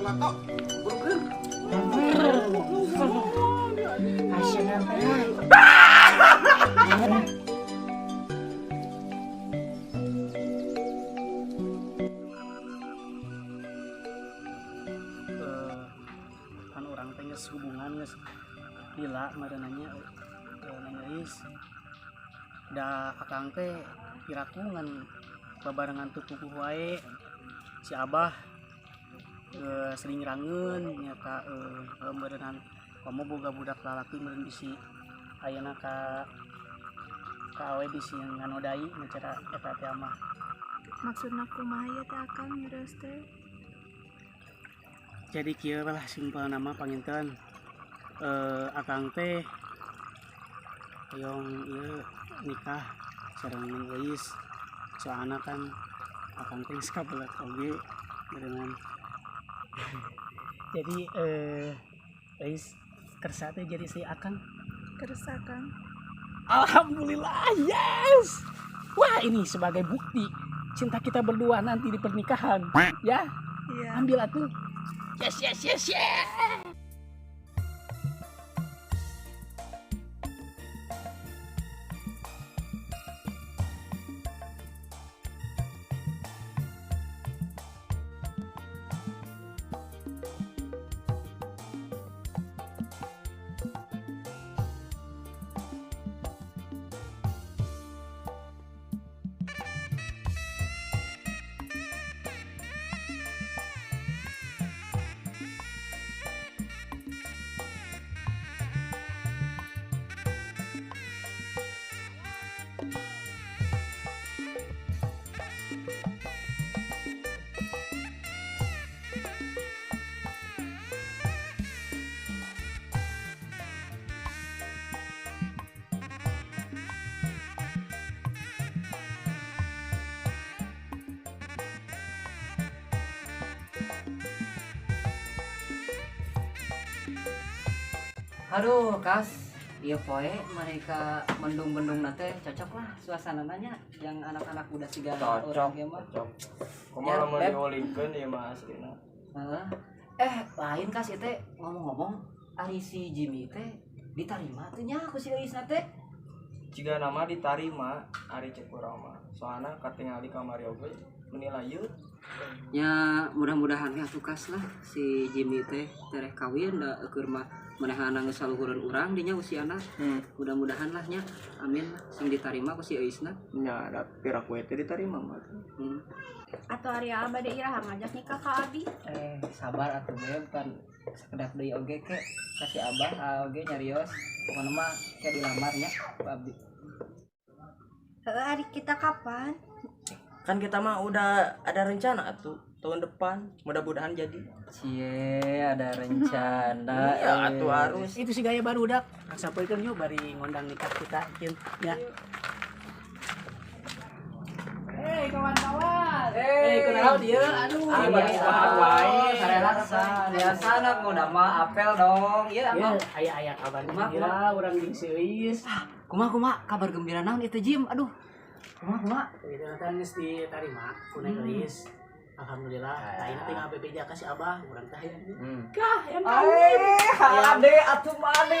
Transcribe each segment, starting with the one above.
Gelato. Burukeun. Hasilnya teh. Eh, kan urang teh geus hubungan geus lila meureun nya, Neng Euis, da akang teh piraku ngan babarengan teu puguh wae. Si Abah sering rangeun nyata, meureunnan komo boga budak lalaki, meureun bisi ayeuna ka awe bisi nganodai macara eta teh mah. Maksudna kumaha ya teh, Akang, nyarios teh? Jadi kieu lah simpel nama, panginten akang teh hoyong ieu nikah sareng Neng Euis, soalna kan akang teh geus kabelet oge berenang. Jadi Euis kersa teh jadi istri akang? Kersa, Kang. Alhamdulillah, yes. Wah, ini sebagai bukti cinta kita berdua nanti di pernikahan ya. Iya. Ambil atuh. Yes, yes, yes, yes. Aduh, Kas, ieu poe mereka mendung-mendung teh cocok lah suasananya yang anak-anak muda siga Cocok. urang ge mah. Cocok. Kumaha Ya, lamun Beb. diulingkeun ieu mah aslina. Heeh. Eh, lain, Kas, ieu teh ngomong-ngomong ari si Jimmy teh ditarima teh nya ku si Euisna teh? Jika nama ditarima ari cek urang mah. Soalna katingali kamari oge meni layu. Ya, mudah-mudahan ya atuh, Kas, lah si Jimmy teh tereh kawin, da eueur mah manehna geus saluhureun urang dinya usiana. Mudah-mudahan lah nya. Amin lah sing ditarima ku si Euisna. Nya da piraku teh ditarima mah. Atau ari Abah deh, iraha ngajak nikah ka Abi? Eh, sabar atuh, Beb, kan sakedap deui oge ke kasih Abah, ah, oge nyarios pokokna mah ke dilamarnya ku Abi. Heeh, ari kita kapan? Kan kita mah udah ada rencana tuh tahun depan, mudah-mudahan jadi. Cie, ada rencana. Iya atuh, harus. Itu sih gaya baru dak sampaikan yuk, bari ngondang nikah kita Cin. Ya. Hei kawan-kawan. Hei, kunaon dia? Aduh, Ah, bari biasa. istirahat wae. Sarelaksa. Biasa anak muda mah apel dong. Iya, Ya, Abang. aya aya kabar Kumaha, gembira urang jeung si Euis. Kumaha, kumaha kabar gembira naon itu, Jim? Aduh. Kumaha, kumaha? Itu teh geus diterima ku Neng Euis. Alhamdulillah. Nah, ini tinggal bebeja ka si Abah, urang teh hayang nikah, hayang kawin. Eh, ade atuh mane.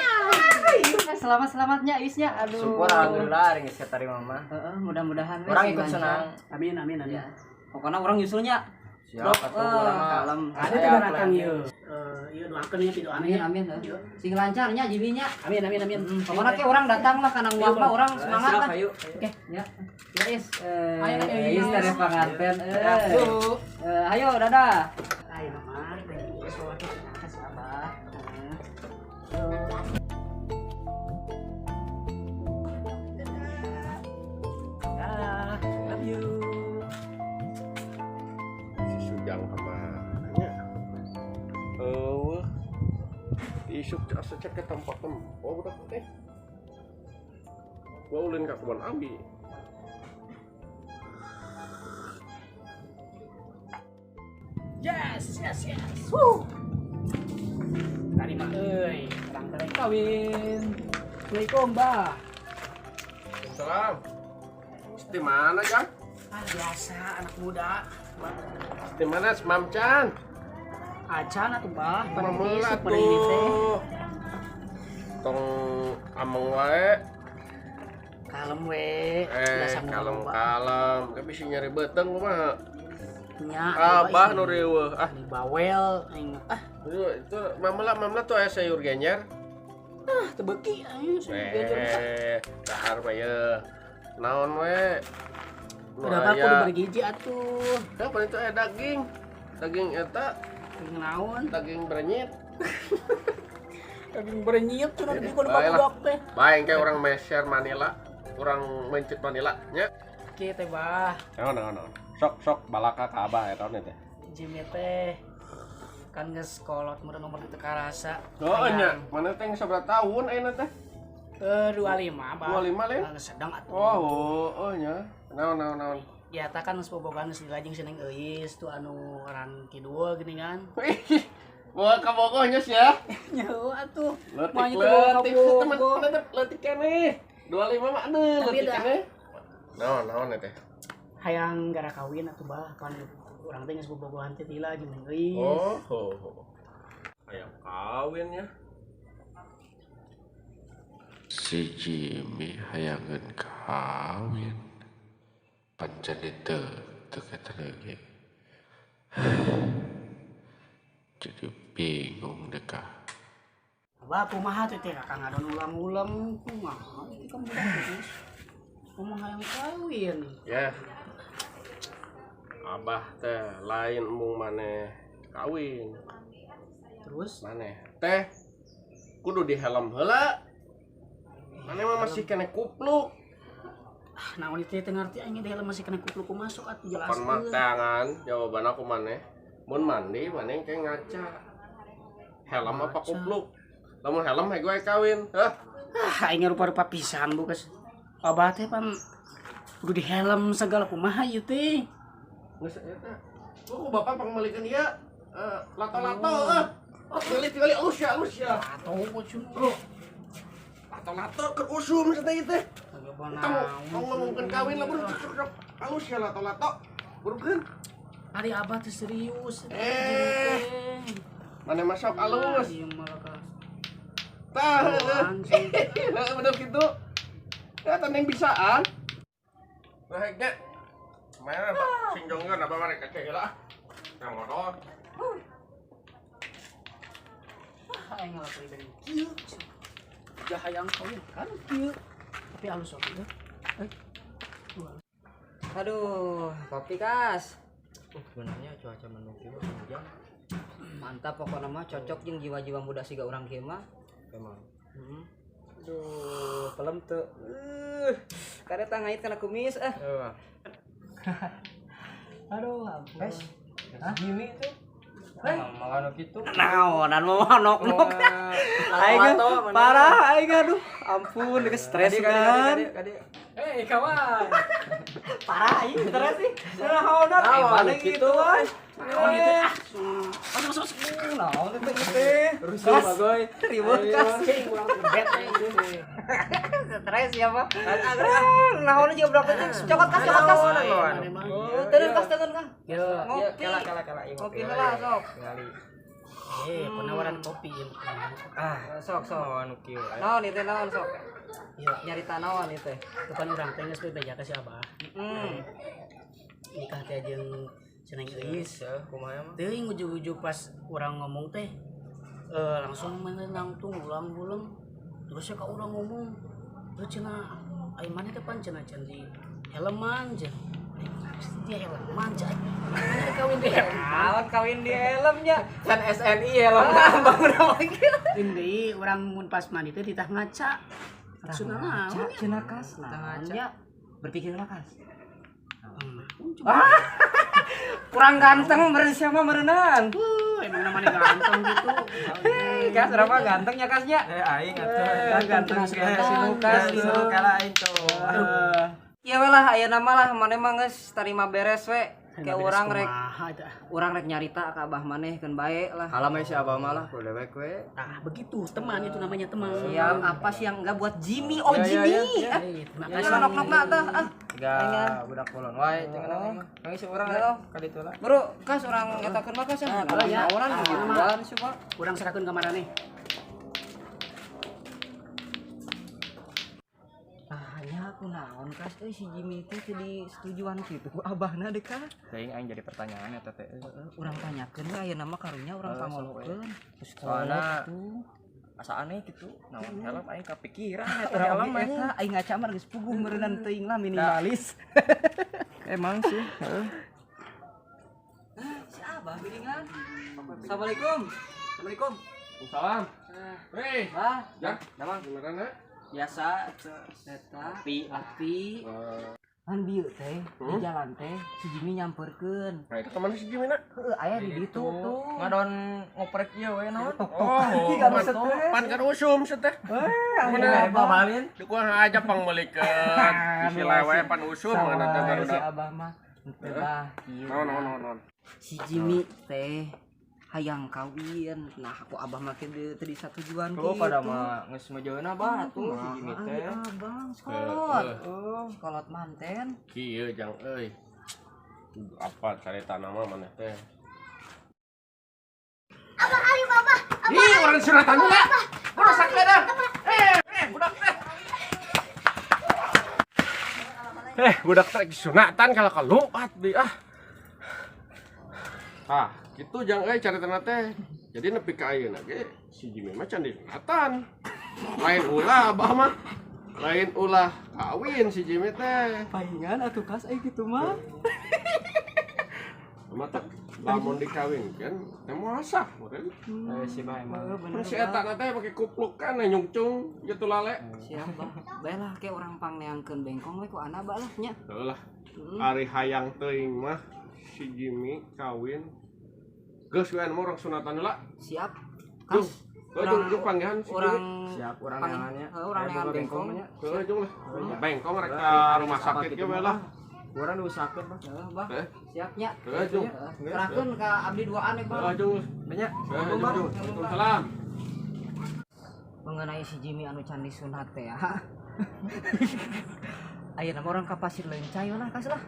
Selamat selamatnya Isnya. Aduh. Syukur alhamdulillah ari geus diterima mah. Heeh, mudah-mudahan we Urang sing ikut lancar. senang. Amin, amin, amin. Ya. Pokoknya urang nyusulnya. Siap atuh urang mah. Kalem. Ada Saya teh datang plan. ieu. Eh, ieu doakeun ya, pidoana Amin ya. amin. Heuh. Sing lancarnya Jiminya. Amin, amin, amin. Pokoknya ke urang datang lah kana nguap mah urang semangat Siap, lah. ayo. Oke, ya. Ya, Is. Eh, Ayo, ayo, Is Is. dari panganten. Eh. Eh, ayo dadah. Ayo mah, geus waktu ka si Abah. Dah, love you. Si Sujang kemana nya? Eueuh. Isuk asa cek ke tempat tempo budak teh. Gua ulin ka kebon abi. Yes, yes, yes. Woo. Tarima euy, urang teh kawin. Assalamualaikum, Bah. Salam. Di mana, Jang? Ah, biasa anak muda. Di mana, Mamcan? Acan atuh bah, Mamela pan ini teh. tuh. Tong ameng wae. Kalem we. Eh, kalem-kalem. Tapi bisa nyari beteng kumaha? Nya, Abah nu riweuh. Ah, di bawel aing ah itu mamela tuh aya sayur genjer. ah teu beuki aing sayur genjer. Eh, dahar mah ye. Naon we? Nu Udah aku aya. kudu bergizi atuh. Tah paling itu aya daging. Daging eta, Daging naon? daging berenyit. Daging berenyit cenah di kudu Bae lah. babudak teh. Bae engke urang meser Manila, urang mencit Manila nya. Kieu teh bah. Naon naon naon. Sok sok balaka ka abah eta teh. Jimmy teh kan geus kolot meureun nomor teu karasa. Oh nya, mana teh geus sabaraha tahun ayeuna teh? 25 bah. 25 lain? Geus sedang atuh. Oh, oh nya. Naon naon naon. Ya ta kan geus bobogohan geus dilajeng seneng euis tuh anu orang kidul gini kan. Wah, kabogoh nya sia. Nya atuh. Leutik Mah itu bawa leutik kabogoh. teman tetep leutik keneh. 25 mah aduh Tapi leutik dah. keneh. Naon naon teh? Hayang gara kawin atuh bah kan urang teh geus bobogohan teh lila jeung Neng Euis. Oh, ho, ho. Hayang kawin ya. Si Jimmy hayangeun kawin. Pancen teu teu eta lagi. Jadi bingung deh kah. Abah kumaha teh teh kakang ngadon ulang-ulang kumaha itu kan budak geus. Ngomong hayang kawin. Ya. Abah teh lain embung maneh kawin. Terus Maneh teh kudu dihelm heula. Maneh mah masih kene kupluk. ah naon itu teh ngarti aing di helm masih kena kupluk masuk atuh Pan mah jelaskeun. tangan jawaban aku maneh. Mun mandi maneh kayak ngaca. Helm apa Ngaca. kupluk? Lamun helm hae gue kawin. Hah? Ah aing rupa-rupa pisan bukas. Abah teh pan kudu di helm segala kumaha ieu teh. Geus eta. Oh, ku bapak pangmeulikeun ieu lato-lato ah. Oh, tinggali alus ya, alus ya. Atau cenah. Lato-lato keur usum cenah ieu teh. Kagak Kita mau ngomongkeun kawin lah bro, cuk cuk. Alus ya lato-lato. Burukeun. Ari abah teh serius. Eh. Mana masuk alus. Ieu malah ka. Tah, heueuh. Langsung. Heeh, bener gitu. Ya tanding bisaan. Nah, heknya. Mana Pak? Sing jongkeun apa mah rek kece heula ah. Yang ngono. Ah, aing ngelakuin dari kieu. Udah hayang kawin kan kieu. Tapi alus oge ya. Eh. Dua. Aduh, kopi kas. Sebenarnya cuaca mendung kieu hujan. Mantap pokoknya mah cocok jeung jiwa-jiwa muda siga urang kieu mah. Emang. Aduh, pelem tuh. Kareta ngait kana kumis ah. Heeh. Aduh, ampun. Jimmy tuh. Malah nu kitu. Naonan mau nok-nok. Aing parah aing aduh. Ampun, geus stres kan. Eh, kawan. Parah aing stres sih. Naonan Naon mana kitu, gitu ah. Naon itu ah. Masuk masuk masuk. Naon teh teh. Rusuh bagoy. Ribut kas. Cing urang bet aing. Stres ya mah. Naon juga berapa teh? Cokot kas cokot kas. Teun kas teun kas. Yo, Ngopi. Kela kela kela ieu Ngopi heula sok. Ngali. eh penawaran kopi ieu. Ah, Sok sok. naon nu kieu. Naon ieu teh naon sok. Yo, Nyarita naon ieu teh. itu kan urang teh geus bebeja ka si Abah. Nikah teh jeung Seneng Euis. Kumaha mah? Teuing ujug-ujug pas urang ngomong teh langsung menenang tuh ulang-ulang. Terus ya ka urang ngomong. Terus cenah ai maneh teh pan cenah can di helman cenah. Dia helman cenah. Mana kawin di helman. Naon kawin di helmnya. Kan SNI ya loh. Bangun lagi. Lain deui urang mun pas mandi teh ditah ngaca. Maksudna naon ya? Cenah kas naonnya. Berpikirlah kas. Ah, Kurang ganteng meureun siapa meureunnan. Emang namanya ganteng gitu. Hei, kas berapa gantengnya kasnya? Eh aing atuh. Ganteng Si si Lukas, Lukas si Lukas lah aing tuh. Ya we lah ayeuna mah lah maneh mah geus tarima beres we. Kayak urang rek nyarita ka abah maneh keun bae lah. Kalah mah si abah mah lah ku dewek we. Nah, begitu teman itu namanya teman. Siap, apa sih yang enggak buat Jimmy? Oh, Jimmy. Terima kasih. Nok-nok tah ah. Tiga budak kulon wae cenah mah. Nangis urang ka ditu lah. Bro, kas urang ngetakeun mah kas ya. Urang gituan coba. Urang serahkeun ka maraneh. Tah nya kunaon kas euy si Jimmy teh teu disetujuan kitu ku abahna deui kah? Teuing aing jadi pertanyaan eta teh. Urang tanyakeun we ayeuna mah karunya urang pangolokeun. Soalna asa aneh gitu. Naon helm aing kapikiran eta helm eta aing ngaca mah geus puguh meureunnan teuing lah minimalis. Emang sih, heeh. Si abah geuningan. Assalamualaikum. Assalamualaikum. Salam. Hei, Bah, Jang, damang gimana? Biasa eta api. Kan bieu teh di jalan teh si Jimmy nyamperkeun. Nah, itu kemana si Jimmy na? Heuh, aya di ditu tuh. Ngadon ngoprek ieu we naon? Oh, pan kan usum teh. Mana babalin? Di kuah aja pangmeulikeun. Di lewe pan usum mana teh barudak. Si abah mah teu bah kieu. Naon. Si Jimmy teh hayang kawin. Nah, aku abah mah teu disatujuan kitu. Oh, pada mah geus mejeuna bah atuh si Jimmy teh. Abang sekolot. Sekolot manten. Kieu jang euy. Apa caritana mah maneh teh? Abah ari babah. Ih, urang suratan heula. Rusak dah. Budak teh. Budak teh sunatan kalau kalumpat deui ah. Ah, gitu jang euy caritana teh. Jadi nepi ka ayeuna ge si Jimmy mah can disunatan. Lain ulah abah mah. Lain ulah kawin si Jimmy teh. Palingan atuh kas euy kitu mah. Mata lamun dikawinkeun teh moal sah meureun. Si bah emang. Si eta na teh pake kuplukan nyungcung gitu lale. Siap bah. Bae lah ke urang pangneangkeun bengkong we ku ana bah lah nya. Heuh lah. Ari hayang teuing mah si Jimmy kawin geus we anu urang sunatan heula. Siap. Kas. Urang panggihan si urang siap urang neangannya. Heuh urang neangan bengkong nya. Heuh jung lah. Bengkong rek ka rumah sakit ge we lah. Urang diusahakeun bah. Heuh bah. Siap nya. Heuh jung. Serahkeun ka abdi duaan we bah. Heuh jung. Banyak. Waalaikumsalam. Mengenai si Jimmy anu can disunat teh ya. Ayeuna mah urang ka Pasir Leuncai lah kas lah.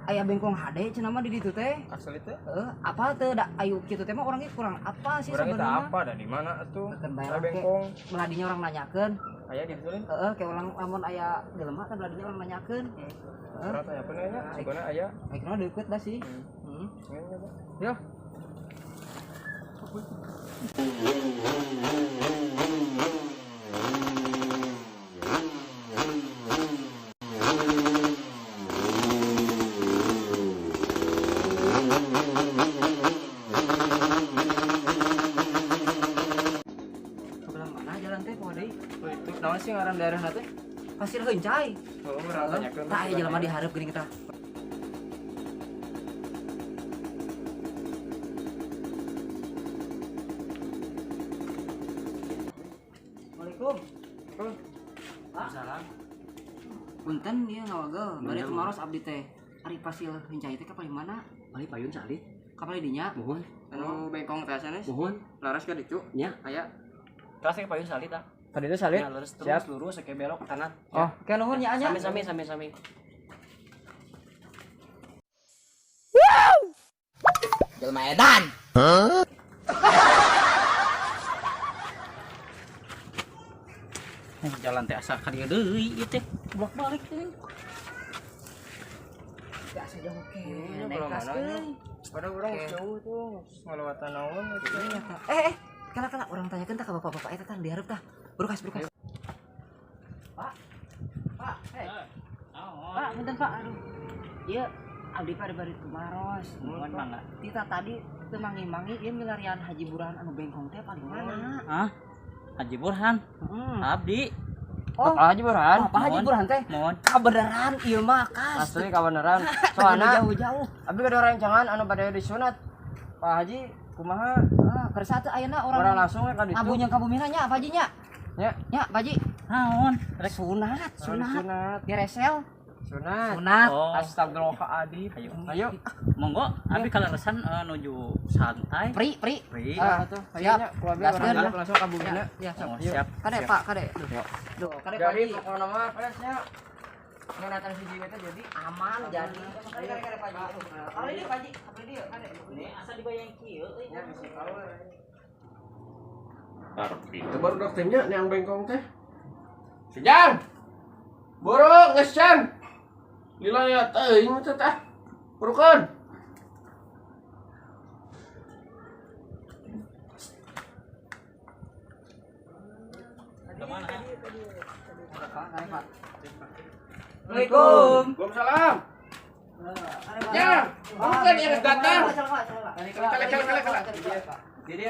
Aya bengkong hade cenah mah di ditu teh. Asli teh? Heeh, apa teu da ayu kitu teh mah urang ge kurang apa sih sebenarnya. Urang apa da di mana atuh? Aya bengkong. Meladinya urang nanyakeun. Aya di ditu lain? Heeh, kayak urang lamun aya jelema kan meladinya urang nanyakeun. Heeh. Urang tanya apa nya? Sugana aya. Ayeuna deukeut dah sih. Heeh. Yo. Naon sih ngaran daerahna teh? Pasir Heuncai. Oh, urang tanyakeun. Tah aya jelema dihareup geuning tah. Assalamualaikum. Waalaikumsalam. Punten ieu ngawagel, bari tumaros abdi teh. Ari Pasir Heuncai teh ka palih mana? Palih payun salit. Ka palih dinya? Muhun. Anu bengkong teh sanes? Muhun. Laras ka ditu? Nya. Aya. Terus ke payun salit ah. Tadi itu salit. Ya, lurus terus. Siap. Lurus ke belok kanan. Oh, oke nuhun nya anya. Sami sami sami. Wow. Jelema edan. Hah? Jalan teh asa ka dieu deui ieu teh. Bolak-balik teh. Asa jauh ke. Naik kas euy. Padahal urang jauh tuh, ngalewatan naon eta. Kala-kala urang tanyakeun tah ka bapak-bapak eta tah dihareup tah. Berkas. Pak. Pak, hei. Pak, punten Pak, aduh. Ieu abdi pak bari tumaros. Nuhun mangga. Tita tadi teu mangi-mangi ieu milarian Haji Burhan anu bengkong teh paling mana? Hah? Haji Burhan? Abdi. Oh, Haji Burhan. Apa Haji Burhan teh? Mohon. Kabeneran ieu mah kas. Asli kabeneran. Soalna jauh-jauh. Abdi kada rencangan anu bade disunat. Pak Haji kumaha? Ah, kersa teu ayeuna urang langsung we ka ditu. Abunya ka bumina nya, Pak Haji nya. Nya. Nya, Pak Haji. Naon? Rek sunat, sunat. Diresel. Sunat. Sunat. Oh. Astagfirullahaladzim. Ayo. Ayo. Monggo, abi kaleresan nuju santai. Pri, pri. Pri. Ah, tuh. siap. Ayo, keluarga Gaskeun. orang langsung ka bumina. Ya, Oh, siap. siap. Kade, Siap. Pak, kade. Duh, kade Pak Jadi Haji. pokoknya mah presnya sunatan si Jimmy teh jadi Aman jadi. Kade, kade, kade, Pak Haji. Kali dia, Pak Haji. Kali dia, kade. Ini asa dibayang kieu euy. ya bisa tahu. Tapi itu baru dokternya yang bengkong teh. Sujang. Buru geus can. Lila ya teuing teh tah. Burukeun. Pak, kade, Pak. Assalamualaikum. Waalaikumsalam. Jang, burukeun ya geus datang. Kale kale kale kale. Jadi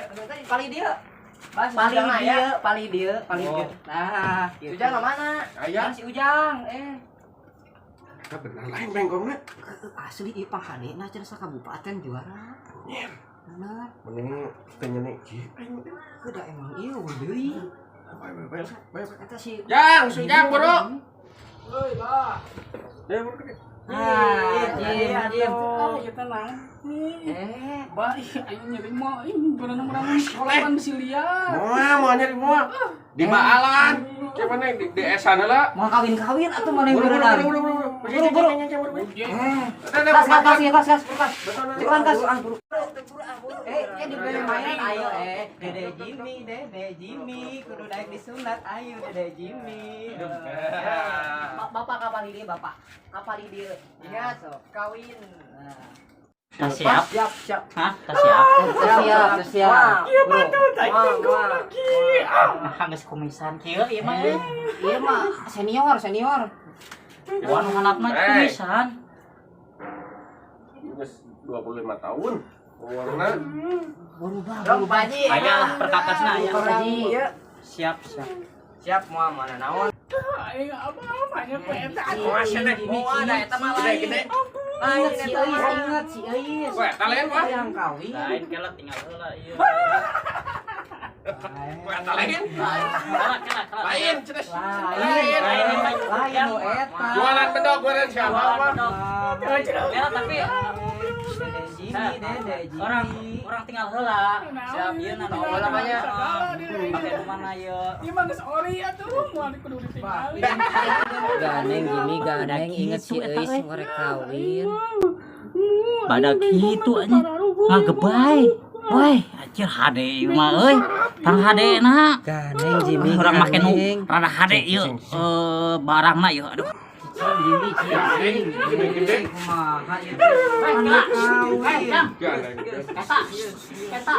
Paling dia. Bas, Paling Ujang dia, aya. paling dia, paling dia. Nah, gitu. Ujang mana? Aya. Kan si Ujang, eh. Eta bener lain bengkongna. Asli ieu panghadena cenah sakabupaten juara. Bener. Mending teu nyeuni kieu. Udah emang ieu deui. Bae bae bae. Eta si Jang, Sujang buru. Euy, Bah. Ya buru gede. Ah, Jim, Jim. Oh, ieu teh naon? Eh, Bah, ih, aing nyeri mah, ih, berenang urang sekolah bisi liar. Moal moal nyeri moal. Di baalan. Cek mana di esan heula. mau kawin-kawin atau mana yang Buru buru berenang? buru buru buru. Buru, buru. Eh, Kas, kas, kas, kas, kas, kas. Buruan, kas. Eh, eh diberi mainan ayo eh. Dede Jimmy, kudu daek disunat ayo Dede Jimmy. Bapak kapal dia, Bapak. Kapal dia. Ingat, kawin. Nah. Tas siap. Siap, siap. Hah? Tas siap. Siap, siap. Iya, betul. Wah, wah. Nah, geus kumisan kieu ieu mah. Eh, Iya mah senior, senior. Wah, nu handapna Hey. kumisan. Geus 25 tahun. Umurna Berubah, Dong, Pak Haji. Aya lah perkakasna aya. Pak Haji. Iya. Siap, siap. Siap moal mana naon? Kumaha teh? Moal da eta mah lain. Gede-gede. Ingat si Eis, ingat si Eis. Weh, eta lain wah. Yang kawin. Lain kela tinggal heula ieu. Weh, eta lain. Kela kela kela. Lain cenah. Lain, Lain, lain, lain nu eta. Jualan bedog meureun siapa Jualan mah. bedog. Kela tapi Dede Jimmy, Dede Jimmy. orang orang tinggal heula. Siap ieu na Tong heula mah nya. Pake nu mana ieu? Gandeng Jimmy, gandeng inget si Eis ngorek kawin. Badak kitu anjing. Ngagebay. Woi, anjir hade ieu mah euy. Tang hade na. Gandeng Jimmy, Urang make nu gandeng. rada hade ieu barangna ieu aduh. Jimmy, cicing, Gede-gede. kumaha ieu teh. Eh, Jang. Gandeng. Eta, eta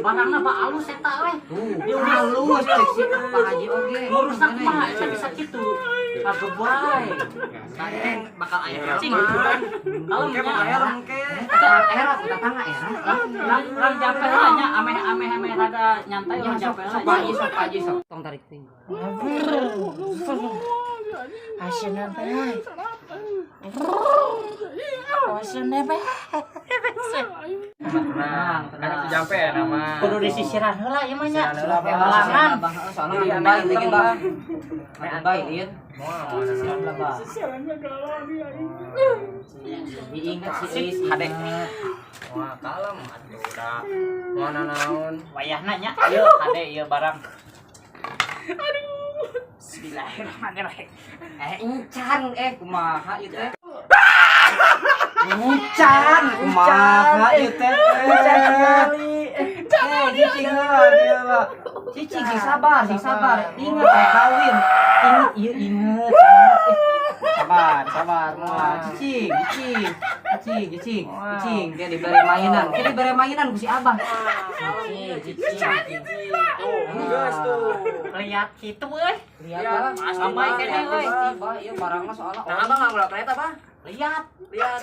barangna ba alus eta we. Tuh, halus cek si Pak Haji oge. Ngurusna kumaha eta bisa kitu. Ngagebay. Gandeng bakal aya Cing. helm. Kalem Oke, nya. bakal helm ke. Era, tetangga era. Urang urang jampe heula nya ameh ameh ameh rada nyantai urang Ya, jampe sok, heula. sok, Pak Haji, sok, Pak Haji, sok. Tong tarik ting. Nah, kan aku jampe ya nama. Kudu disisiran heula ieu mah nya. Sisiran heula, Bang. Halangan. Bang, soalnya Jadi nggak aneh baik, anteng, Bang. Bang. Nggak baik, Lin. Moal mana naon. Diingat si Eis, Hade. ingat. Wah, kalem atuh da. Mana naon? Wayahna nya ieu hade ieu barang. Aduh. Bismillahirrahmanirrahim. Eh, encan, eh, kumaha ieu teh? Encan, kumaha ieu teh? Encan sekali. Eh, cicing heula, dia mah. Cicing, sing sabar, sing sabar. Ingat eh kawin. Ingat, ieu inget. Eh, Sabar, sabar, moal. Cicing, cicing, cicing, cicing, cicing. Dia diberi mainan, dia diberi mainan ku si Abah. Cicing, cicing. Tuh, geus tuh. Lihat kitu euy. Lihat lah, Pasti, Bang. Lihat, pasti, Bah. Iya, barang mah soalnya. Nah, abang nggak kereta, Bang? Lihat. Lihat.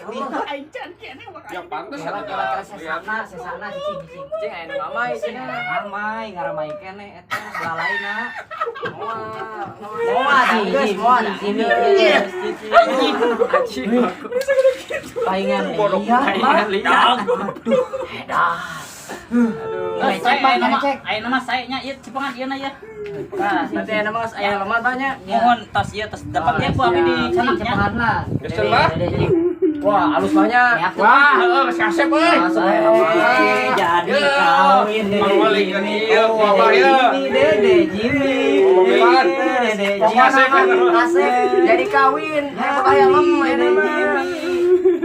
Ya pantes Kela atuh kela kela dah. Lihat. sesana, sesana cicing, cicing. Cing aya nu ngamai cenah. Ramai, ngaramai keneh eta lalaina. Moal. Moal, Geus, moal. Jimmy, Cicing. Anjing. Palingan lihat, Bang. Palingan lihat. Aduh. Edan. Aduh. Cek, Bang, cek. Ayeuna mah sae nya ieu cepengan ieu na ya. Nah, nanti aya mah geus aya lemah tanya. Mohon tos ieu tos dapat ya ku abi di canaknya. Cepengan lah. Geus lah. Wah, alus banyak. Wah, heeh, geus kasep euy. Masuk aya mah. Jadi Ya. kawin dede Mang Malik kan Jimmy. ieu, bapak ieu. Jimmy, dede Jimmy. Mobilan. Dede Pokoknya Kasep, mah kan? kasep jadi kawin. Hayang bakal hayang lem aya mah.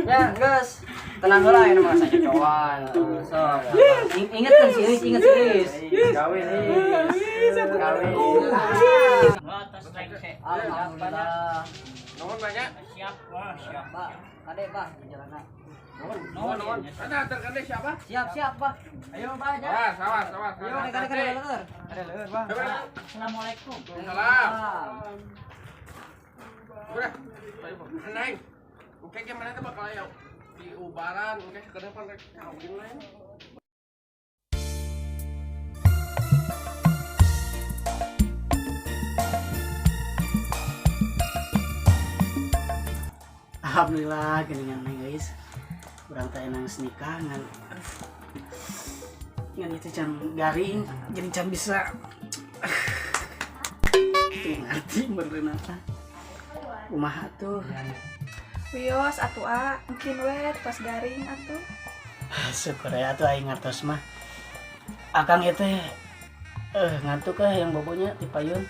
Ya, geus. Tenang heula aya mah saya cocoan. So, inget kan si Iis, inget si Iis. Kawin ih. Kawin. Wah, tos rengse. Alhamdulillah. Nuhun banyak. Siap, wah, siap. Pak, kade Pak, jalan. Nuhun, nuhun. Ada antarkan deh siapa? Siap, siap, Pak. Ayo, Pak, ya. Awas, awas, awas. Ayo, kade kade kade kade. Ada leueur, Bang. Assalamualaikum. Salam. Udah. Neng. Oke, gimana tuh bakal ayo di ubaran, oke, ke depan rek kawin lain. Alhamdulillah geuningan neng guys. Urang teh nangis nikah ngan aduh. Ngan itu can garing jadi can bisa. Tuh ngerti beneran apa. Kumaha tuh? Wios atuh a, mungkin we tos garing atuh. Syukur ya tuh aing ngartos mah. Akang itu ngantuk yang bobonya ti payun.